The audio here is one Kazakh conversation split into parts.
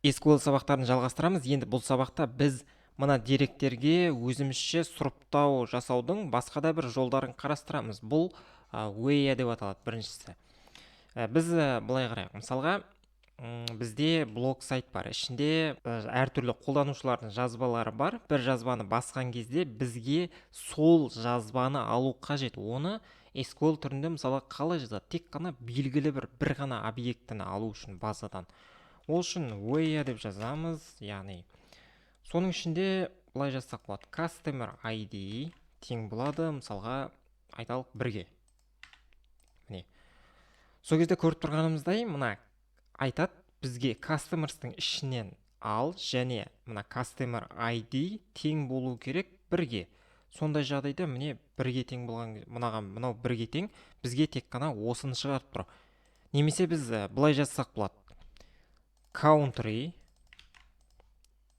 SQL сабақтарын жалғастырамыз. Енді бұл сабақта біз мына деректерге өзімізше сұрыптау жасаудың басқа да бір жолдарын қарастырамыз. Бұл where деп аталады біріншісі. Біз былай қарайық. Мысалға, бізде блог сайт бар. Ішінде әртүрлі қолданушылардың жазбалары бар. Бір жазбаны басқан кезде бізге сол жазбаны алу қажет. Оны SQL түрінде, мысалы, қалай жазады? Тек қана белгілі бір ғана объектіні алу үшін базадан. Ол үшін where деп жазамыз, яғни соның ішінде былай жазсақ болады: customer ID тең болады, мысалға, айталық, бірге. Міне, сол кезде көріп тұрғанымыздай, мына айтады бізге: customers'тың ішінен ал және мына customer ID тең болу керек бірге. Сондай жағдайда, міне, бірге тең болған, мынаған мынау бірге тең, бізге тек қана осыны шығарып тұр. Немесе біз былай жазсақ болады: country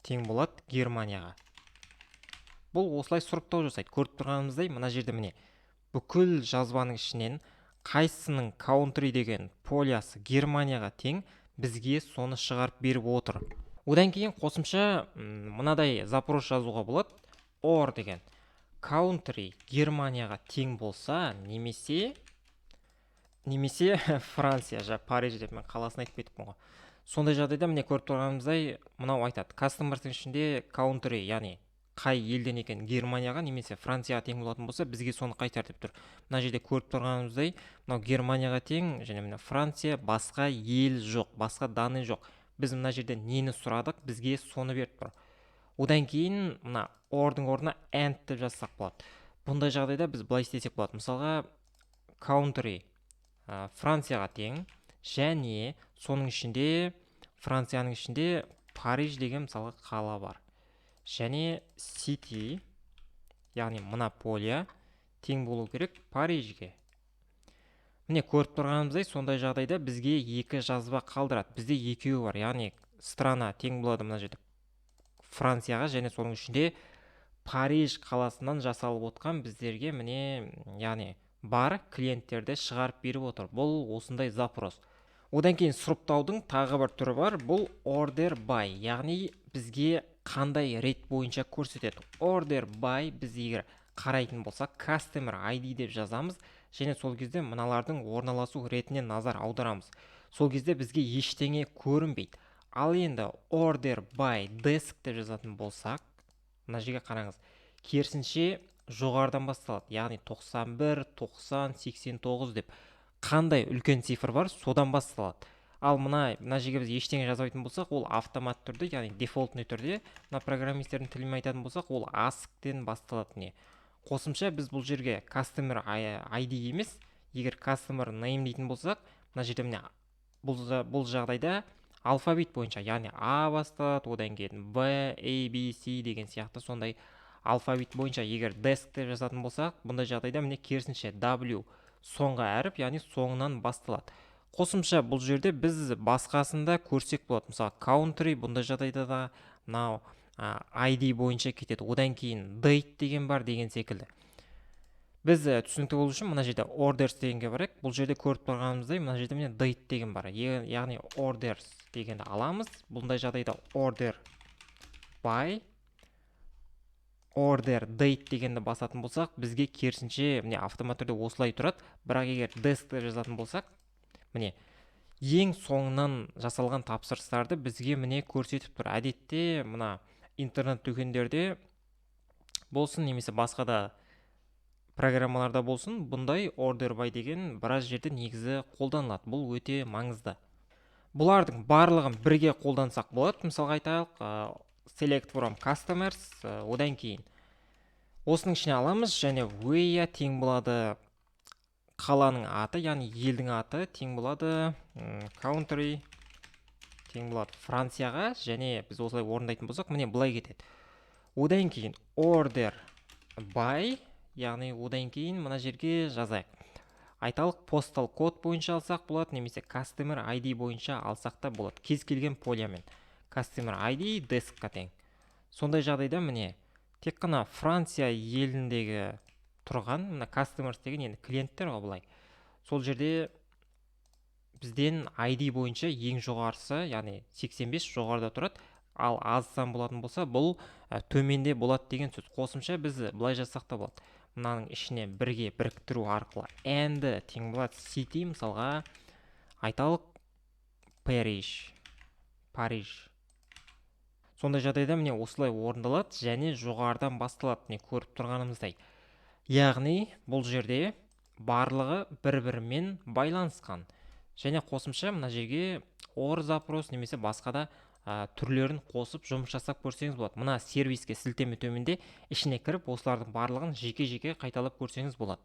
тең болады Германияға. Бұл осылай сұрыптау жасайды. Көріп тұрғанымыздай, мына жерде, міне, бүкіл жазбаның ішінен қайсысының country деген полясы Германияға тең, бізге соны шығарып беріп отыр. Одан кейін қосымша мынадай запрос жазуға болады: or деген, country Германияға тең болса немесе Франция, жаңа Париж деп мен қаласын айтып кетіппін ғой. Сондай жағдайда, міне, көріп тұрғанымыздай, мынау айтады: customers'тың ішінде country, яғни қай елден екен, Германияға немесе Францияға тең болатын болса, бізге соны қайтар деп тұр. Мына жерде көріп тұрғанымыздай, мынау Германияға тең және, міне, Франция, басқа ел жоқ, басқа данный жоқ. Біз мына жерде нені сұрадық, бізге соны беріп тұр. Одан кейін мына orдың орнына and деп жазсақ болады. Бұндай жағдайда біз былай істесек болады: мысалға, country Францияға тең және соның ішінде, Францияның ішінде Париж деген, мысалға, қала бар және city, яғни мына поля тең болу керек Парижге. Міне, көріп тұрғанымыздай, сондай жағдайда бізге екі жазба қалдырады. Бізде екеуі бар, яғни страна тең болады мына жерде Францияға және соның ішінде Париж қаласынан жасалып отқан біздерге, міне, яғни бар клиенттерді шығарып беріп отыр. Бұл осындай запрос. Одан кейін сұрыптаудың тағы бір түрі бар, бұл order by, яғни бізге қандай рет бойынша көрсетеді. Order by біз егер қарайтын болсақ, customer ID деп жазамыз және сол кезде мыналардың орналасу ретіне назар аударамыз. Сол кезде бізге ештеңе көрінбейді. Ал енді order by desc деп жазатын болсақ, мына жерге қараңыз, керісінше жоғарыдан басталады, яғни 91, 90, 89 деп қандай үлкен цифр бар, содан басталады. Ал мына жерге біз ештеңе жазбайтын болсақ, ол автомат түрде, яғни дефолтный түрде, мына программистердің тілімен айтатын болсақ, ол asc-тен басталады. Міне, қосымша біз бұл жерге customer ID емес, егер customer name дейтін болсақ, мына жерде, міне, бұл жағдайда алфавит бойынша, яғни А басталады, одан кейін Б, A, B, C деген сияқты сондай алфавит бойынша. Егер desc деп жазатын болсақ, бұндай жағдайда, міне, керісінше W соңғы әріп, яғни соңынан басталады. Қосымша бұл жерде біз басқасын да көрсек болады. Мысалы, country бұндай жағдайда да мынау ID бойынша кетеді. Одан кейін date деген бар деген секілді. Біз түсінікті болу үшін мына жерде orders дегенге барайық. Бұл жерде көріп тұрғанымыздай, мына жерде, міне, date деген бар, яғни orders дегенді аламыз. Бұндай жағдайда order by order date дегенді басатын болсақ, бізге керісінше, міне, автомат түрде осылай тұрады. Бірақ егер desc деп жазатын болсақ, міне, ең соңынан жасалған тапсырыстарды бізге, міне, көрсетіп тұр. Әдетте мына интернет дүкендерде болсын немесе басқа да программаларда болсын, бұндай order by деген біраз жерде негізі қолданылады. Бұл өте маңызды. Бұлардың барлығын бірге қолдансақ болады. Мысалға, айтайық, select from customers, одан кейін осының ішіне аламыз және where тең болады қаланың аты, яғни елдің аты тең болады, country тең болады Францияға. Және біз осылай орындайтын болсақ, міне, былай кетеді. Одан кейін order by, яғни одан кейін мына жерге жазайық, айталық, postal код бойынша алсақ болады немесе customer ID бойынша алсақ та болады, кез келген полямен customer ID desc-қа тең. Сондай жағдайда, міне, тек қана Франция еліндегі тұрған мына customers деген енді клиенттер ғой былай, сол жерде Бізден ID бойынша ең жоғарысы, яғни 85 жоғарыда тұрады, ал аз сан болатын болса, бұл төменде болады деген сөз. Қосымша біз былай жазсақ та болады: мынаның ішіне бірге біріктіру арқылы and тең болады city, мысалға айталық, Париж, Париж. Сондай жағдайда, міне, осылай орындалады және жоғарыдан басталады, міне, көріп тұрғанымыздай. Яғни бұл жерде барлығы бір бірімен байланысқан. Және қосымша мына жерге or запрос немесе басқа да түрлерін қосып жұмыс жасап көрсеңіз болады. Мына сервиске сілтеме төменде, ішіне кіріп, осылардың барлығын жеке жеке қайталап көрсеңіз болады.